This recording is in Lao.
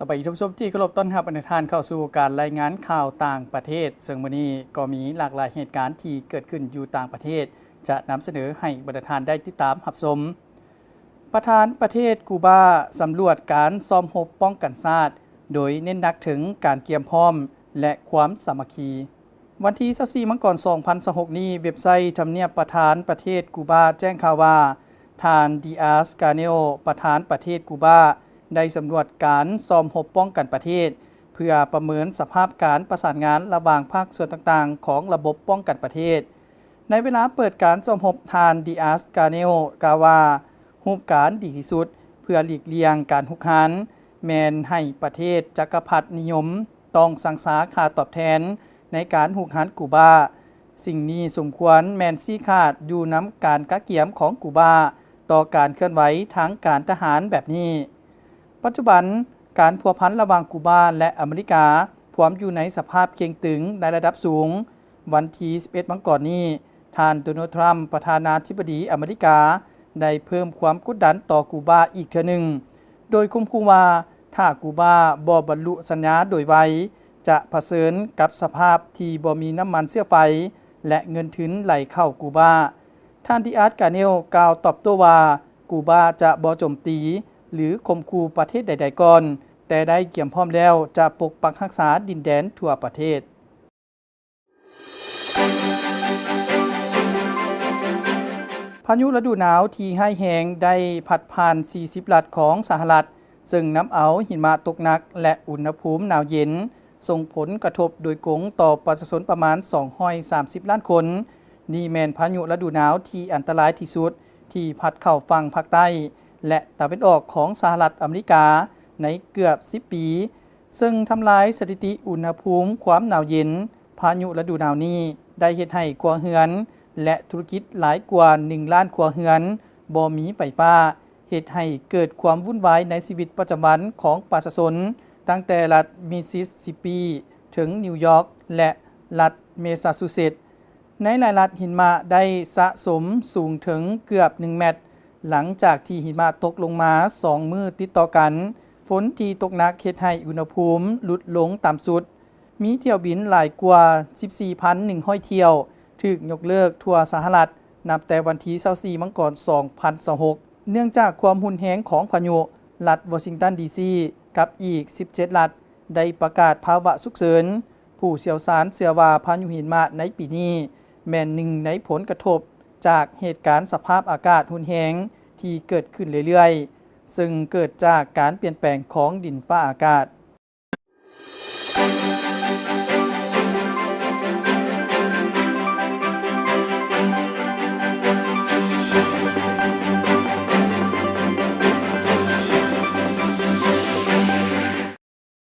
ສະບາຍດີທ່ານຜູ້ຊົມທີ່ເຄົາລົບ, ຕ້ອນຮັບບັນດາທ່ານເຂົ້າສູ່ການລາຍງານຂ່າວຕ່າງປະເທດ. ເຊິ່ງມື້ນີ້ກໍມີຫຼາກຫຼາຍເຫດການທີ່ເກີດຂຶ້ນຢູ່ຕ່າງປະເທດ ຈະນຳສະເໜີໃຫ້ບັນດາທ່ານໄດ້ຕິດຕາມຮັບຊົມ. ປະທານປະເທດກູບາສຳຫຼວດການຊ້ອມຮົບປ້ອງກັນຊາດ ໂດຍເນັ້ນໜັກເຖິງການກຽມພ້ອມ ແລະ ຄວາມສາມັກຄີ. ວັນທີຊາວສີ່ ມັງກອນ ສອງພັນຊາວຫົກນີ້, ເວັບໄຊທຳນຽບປະທານປະເທດກູບາແຈ້ງຂ່າວວ່າ ທ່ານ ດີອາສ ກາເນວ ປະທານປະເທດກູບາ ໄດ້ສຳຫຼວດການຊ້ອມຮົບປ້ອງກັນປະເທດ ເພື່ອປະເມີນສະພາບການປະສານງານລະຫວ່າງພາກສ່ວນຕ່າງໆຂອງລະບົບປ້ອງກັນປະເທດ. ໃນເວລາເປີດການຊ້ອມຮົບ, ທ່ານ ດີອາສ ກາເນວ ກ່າວວ່າ ຮູບການດີທີ່ສຸດເພື່ອຫຼີກລ່ຽງການຮຸກຮານ ແມ່ນໃຫ້ປະເທດຈັກກະພັດນິຍົມ ຕ້ອງສັງສາຄ່າຕອບແທນໃນການຮຸກຮານກູບາ. ສິ່ງນີ້ສົມຄວນແມ່ນຊີ້ຂາດຢູ່ນຳການກະກຽມຂອງກູບາຕໍ່ການເຄື່ອນໄຫວທາງການທະຫານແບບນີ້. ປັດຈຸບັນ, ການພົວພັນລະຫວ່າງກູບາ ແລະ ອາເມລິກາພວມຢູ່ໃນສະພາບເຄັ່ງຕຶງໃນລະດັບສູງ. ວັນທີສິບເອັດ ມັງກອນນີ້, ທ່ານ ໂດນັລ ທຣຳ ປະທານາທິບໍດີອາເມລິກາ ໄດ້ເພີ່ມຄວາມກົດດັນຕໍ່ກູບາອີກເທື່ອໜຶ່ງ ໂດຍຂົ່ມຂູ່ວ່າ ຖ້າກູບາບໍ່ບັນລຸສັນຍາໂດຍໄວ, ຈະຜະເຊີນກັບສະພາບທີ່ບໍ່ມີນ້ຳມັນເຊື້ອໄຟ ແລະ ເງິນທຶນໄຫຼເຂົ້າກູບາ. ທ່ານ ດີອາສ ກາເນວ ກ່າວຕອບໂຕ້ວ່າ ກູບາຈະບໍ່ໂຈມຕີ ຫຼື ຂົ່ມຂູ່ປະເທດໃດໆກ່ອນ, ແຕ່ໄດ້ກຽມພ້ອມແລ້ວຈະປົກປັກຮັກສາດິນແດນທົ່ວປະເທດ. ພາຍຸລະດູໜາວທີ່ຮ້າຍແຮງໄດ້ພັດຜ່ານສີ່ສິບລັດຂອງສະຫະລັດ, ເຊິ່ງນຳເອົາຫິມະຕົກໜັກ ແລະ ອຸນຫະພູມໜາວເຢັນ, ສົ່ງຜົນກະທົບໂດຍກົງຕໍ່ປະຊາຊົນປະມານສອງຮ້ອຍສາມສິບລ້ານຄົນ. ນີ້ແມ່ນພາຍຸລະດູໜາວທີ່ອັນຕະລາຍທີ່ສຸດທີ່ພັດເຂົ້າຝັ່ງພາກໃຕ້ ແລະ ຕາເວັນອອກຂອງສະຫະລັດອາເມລິກາໃນເກືອບສິບປີ, ເຊິ່ງທຳລາຍສະຖິຕິອຸນຫະພູມຄວາມໜາວເຢັນ. ພາຍຸລະດູໜາວນີ້ໄດ້ເຮັດໃຫ້ຄົວເຮືອນ ແລະ ທຸລະກິດຫຼາຍກວ່າໜຶ່ງລ້ານຄົວເຮືອນບໍ່ມີໄຟຟ້າ, ເຮັດໃຫ້ເກີດຄວາມວຸ່ນວາຍໃນຊີວິດປະຈຳວັນຂອງປະຊາຊົນ, ຕັ້ງແຕ່ລັດມິສຊິສຊິບປີ ເຖິງນິວຢອກ ແລະ ລັດເມຊາຊູເຊັດ. ໃນຫຼາຍລັດ, ຫິມະໄດ້ສະສົມສູງເຖິງເກືອບໜຶ່ງແມັດ, ຫຼັງຈາກທີ່ຫິມະຕົກລົງມາສອງມື້ຕິດຕໍ່ກັນ. ຝົນທີ່ຕົກໜັກເຮັດໃຫ້ອຸນຫະພູມຫຼຸດລົງຕ່ຳສຸດ. ມີຖ້ຽວບິນຫຼາຍກວ່າສິບສີ່ພັນໜຶ່ງຮ້ອຍຖ້ຽວຖືກຍົກເລີກທົ່ວສະຫະລັດ ນັບແຕ່ວັນທີຊາວສີ່ ມັງກອນ ສອງພັນຊາວຫົກ. ເນື່ອງຈາກຄວາມຮຸນແຮງຂອງພາຍຸ, ລັດວໍຊິງຕັນ ດີຊີ ກັບອີກສິບເຈັດລັດ ໄດ້ປະກາດພາວະສຸກເສີນ. ຜູ້ຊ່ຽວຊານເຊື່ອວ່າພາຍຸຫິມະໃນປີນີ້ແມ່ນໜຶ່ງໃນຜົນກະທົບຈາກເຫດການສະພາບອາກາດຮຸນແຮງທີ່ເກີດຂຶ້ນເລື້ອຍໆ, ເຊິ່ງເກີດຈາກການປ່ຽນແປງຂອງດິນຟ້າອາກາດ.